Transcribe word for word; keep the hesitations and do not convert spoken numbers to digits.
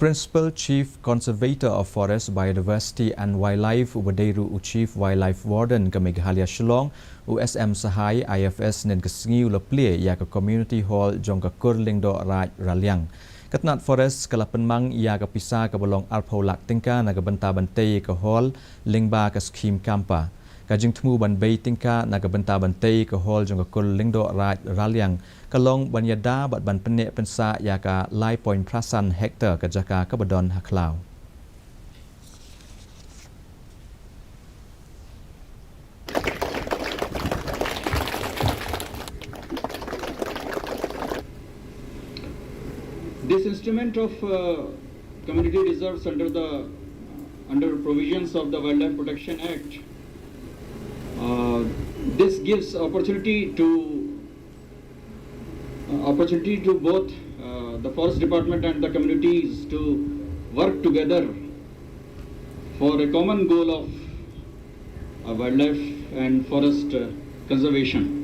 Principal Chief Conservator of Forest, Biodiversity and Wildlife, uba dei ruh u Chief Wildlife Warden ka Meghalaya Shillong, u S M Sahai, I F S, hynnin ka sngi u la plie ïa ka Community Hall jong ka Kur Lyngdoh Raid Raliang. Ka tnat Forest ka la pynmang ïa ka pisa kaba long arphew lak tyngka na ka bynta ban tei ka hall lyngba ka skhim CAMPA. Ka jingthmu ban bei tyngka na ka bynta ban tei ka hall jong ka Kur Lyngdoh Raid Raliang ka long ban ïada bad ban pynneh pynsah ïa ka lai point phra san hektar ka jaka kaba don ha khlaw. This instrument of uh, community reserves under the under provisions of the Wildlife Protection Act, uh, this gives opportunity to uh, opportunity to both uh, the forest department and the communities to work together for a common goal of uh, wildlife and forest uh, conservation.